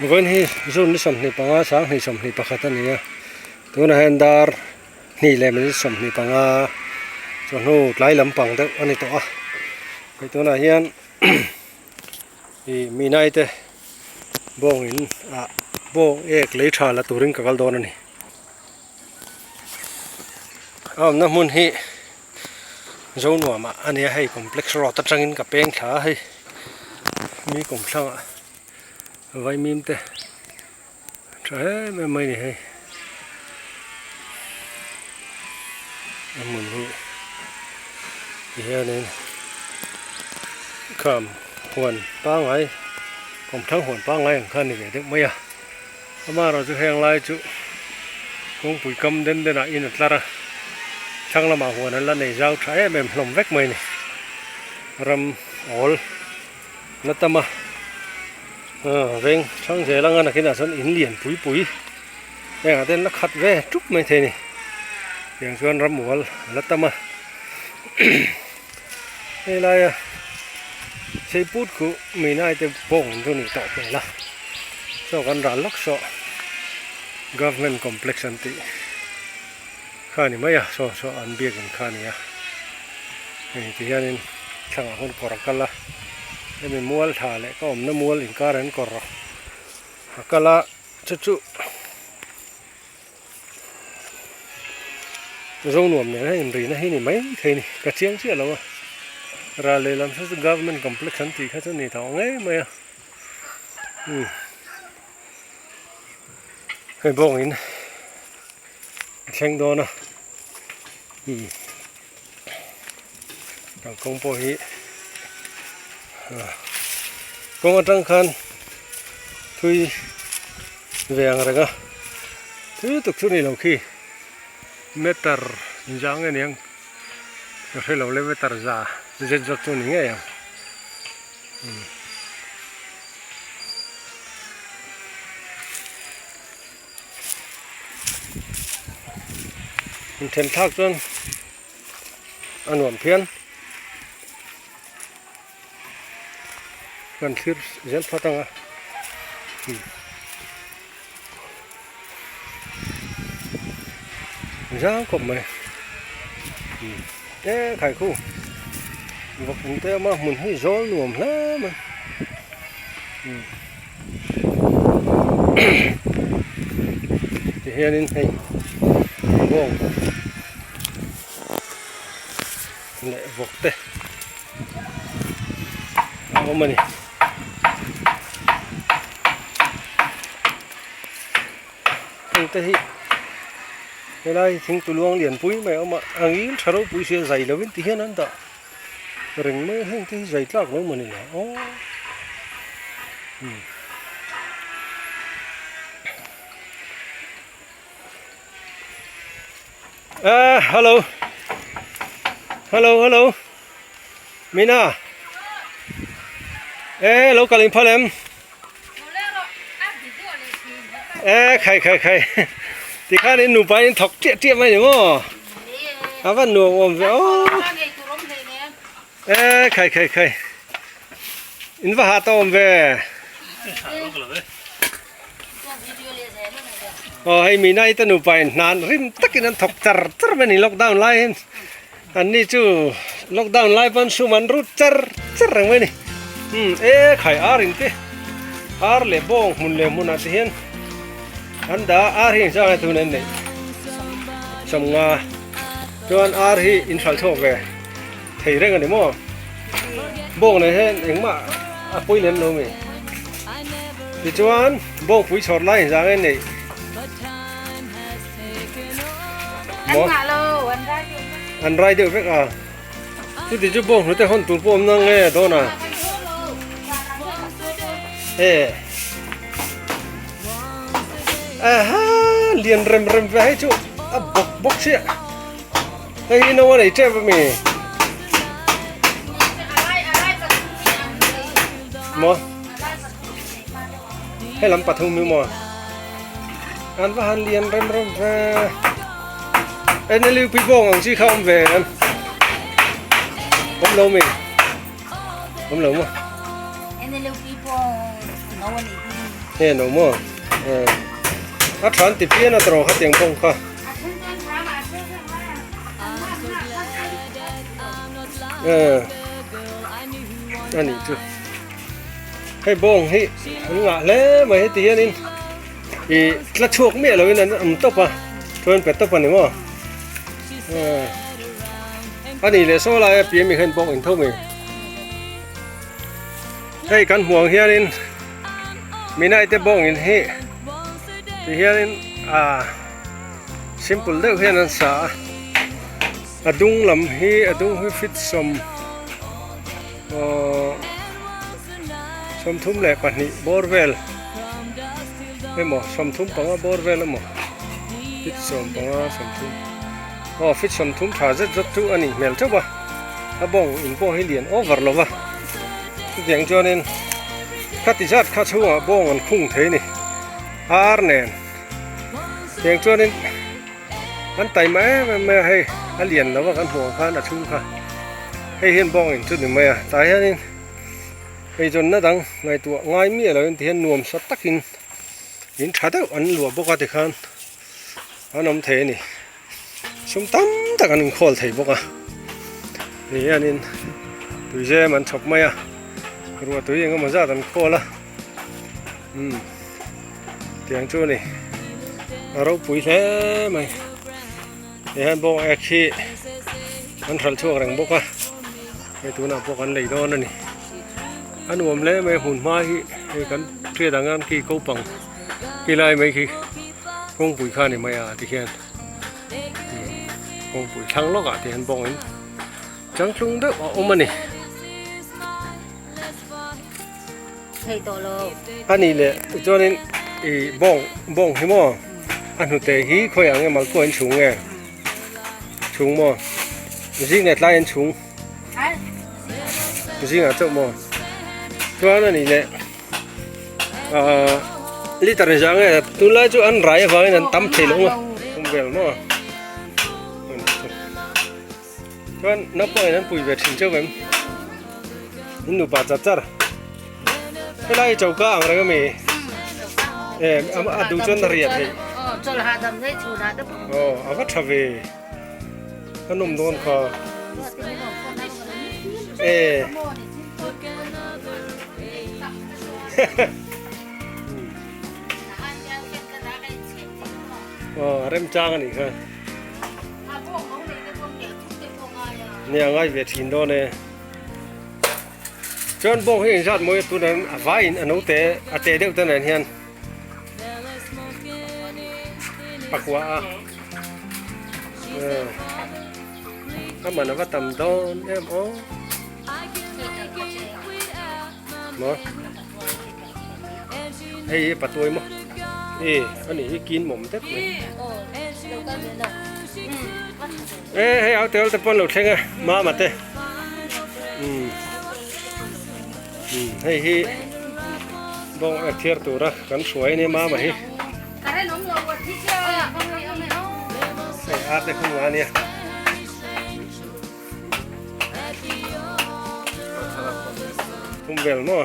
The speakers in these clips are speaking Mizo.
Vawiin hi June ni 25 2021 a ni a tunah hian dar hnih leh minute 25 chawhnu tlai lampang deuh a ni tawh a hei tunah hian ih minai te bawng in ah bawng ek lei tha la turin ka kal dawn a ni a awmna hmun hi Zonuam ah a nia hei complex road atangin ka peng thla a hei mi kawmthlang ah vaimim te tha em em mai a ni hei a hmun hi ti hianin kham huan pangngai kawmthlang huan pangngai ang kha a ni ve deuh mai a amaherawhchu heng lai chu kawngpui kam den den ah in a tlar a thlang lamah huan an la nei zau tha em em hlawm vek mai a ni ram awl la tam a veng hrang zel anga nakinah chuan in lian pui pui hengah te an la khat ve tup mai thei a ni tiang chuan rammual a la tam a hei laia sei put khuh minai te bawng chu a nih tawh hmel a saw kan ral lawk saw government complex an tih kha a ni mai a saw saw an biakin kha a ni a hei ti hianin thlangah hun kawr a kal a hemi mual thla leh ka awmna mual inkar an kawr a kal a chu chu zo nuam nen a inrina hi ni mai thei a ni ka chiang chiah lo a ral lehlam saw chu government complex an tih kha chu a ni tawh ngei mai a umm hei bawngin a thleng dawn a umm kalkawng pawh hi kawng atang khan thui ve ang reng a thui tuk chu ni lo khi meter za nge niang ka hre lo le meter za zet zawt chu ni ngei ang umm. Inthen thlak chuan a nuam phian kan thlir zel phawt ang a zau khawp mai e khai khu vawk in te awm a hmun hi zawl nuam hle mai. Tihianin hei bawng leh vawk te a awm a ni. Heng te hi helai thingtuluang lianpui mai a awm a a ngil tha ropui sia zai lovin tihian an dah. Reng mai heng te hi zai tlak lo mawni le aw umm ah hello hello hello Mina e lo kal in phal em e khai khai khai tikhan in nupa in thawk chiah chiah mai ni maw. A va nuam awm ve aw. E khai khai khai. In va hat awm ve. Aw hei mi nai te nupa in hnan rim takin an thawk char char mai a ni lockdown lai hian. An ni chu lockdown lai pawn sum an rut char char reng mai a ni. Umm e khai ar in te ar leh bawng hmun leh hmunah te hian an dah a ar hi engzah nge tun an neih sawmnga chuan ar hi in hralh chhuak ve thei reng a ni maw bawng nei hian engmah a pawi lem lo mi tichuan bawngpui chhawr lai engzah nge neih maw an rai deuh vek a chuti chu bawng hnute hawn tur pawh awm na nge dawn a e aha lian rem rem ve hei chu a bawk bawk chiah hei hi no a nei tep ami maw hei lam pathum hi maw an va han lian rem rem ve NLUP bawng ang chi kha awm ve em awm lo mi awm lo maw NLUP bawng no a ni hi. Heng lo maw? A tha an ti pian a tawrh kha tiang bawng kha. A nih chu. Hei bawng hi an ngah hle mai heti hianin ih tla chhuak miah loin an awm tawp a chuan pe tawp a ni maw. A nih leh saw laia pian mi khan bawng in tho mai. Hei kan hmuh ang hianin Minai te bawng in hi ti hianin ah simple deuh hian an sa a a dung lam hi a dung hi fit sawm aww 32 bawr vel emaw 35 bawr vel emaw fit 15 30 aw fit 30 tha zet zawt chu a nih hmel teuh a a bawng in pawh hi lian over lo va chutiang chuanin khati zat kha chhungah bawng an khung thei a ni ar nen tiang chuanin an taima em em mai a hei a lian lo a kan hmuh ang khan a chhung kha hei hian bawng in chu ni mai a tah hianin eizawnna dang ngaihtuah ngai miah loin tihian nuam sa takin in tha deuh an luah bawk a tikhan an awm thei a ni. Sum tam tak an inkhawl thei bawk a ni hianin tuizem an chhawp mai a ruah tui eng emaw zat an khawl a umm tiang chu a ni a ropui hle mai ti hian bawng ek hi an hralh chhuak reng bawk a hei tunah pawh kan lei dawn a ni a nuam hle mai a hmun hma hi hei kan hriat ang hian khi ko pang khi lai mai khi kawngpui kha a ni mai a ti hian. Kawngpui thlang lawkah te hian bawngin changtlung deuh a awm a ni. A nih leh chuanin ih bawng bawng hi maw a hnute hi khawiah nge malkuah in chhung nge chhung maw zing leh tlai an chhung zingah chauh maw chuan a nih leh. Ahh liter zah nge tunlai chu an rai avangin an tam thei lo a awm vel maw chuan naupang in an pui ve thin chauh em in nupa char char helai choka ang reng ami em a duh chuan a riah theih aw a va tha ve a nawm dawn kha e. Aw remchang a nih kha. Nia ngai ve thin dawn e. Chuan bawng hi inzat mawi tunah a vaiin a no te a te deuh te nen hian pakua a. A man a va tam dawn em aw. Maw hei hi patuai maw e ani hi kin mawm deuh mai e hei au tel te pawn lo thleng a mama te um um hei hi bawng a thiar tura kan hruai ania mama hi hei ar te khung ania. Thum vel maw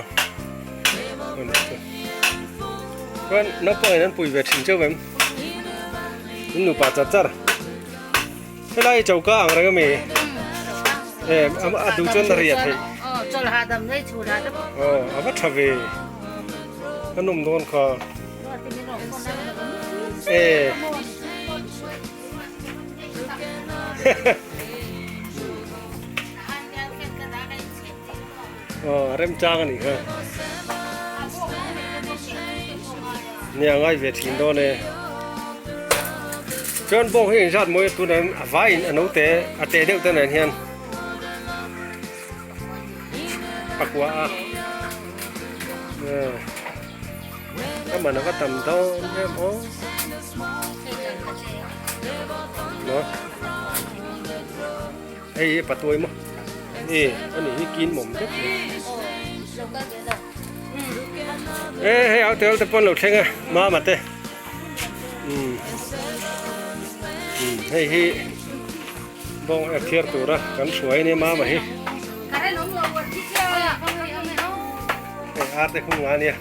chuan naupang in an pui ve thin chauh em in nupa char char helai choka ang reng ami em a duh chuan a riah theih aw a va tha ve a nawm dawn kha e. Aw remchang a nih kha. Nia ngai ve thin dawn e. Chuan bawng hi inzat mawi a tunah hian a vaiin a no te a te deuh te nen hian a kuah a. A man a va tam dawn em aw. Maw hei hi patuai maw e ani hi kin mawm deuh mai e hei au tel te pawn lo thleng a mama te um um hei hi bawng a thiar tura kan hruai ania mama hi hei ar te khung nga ania.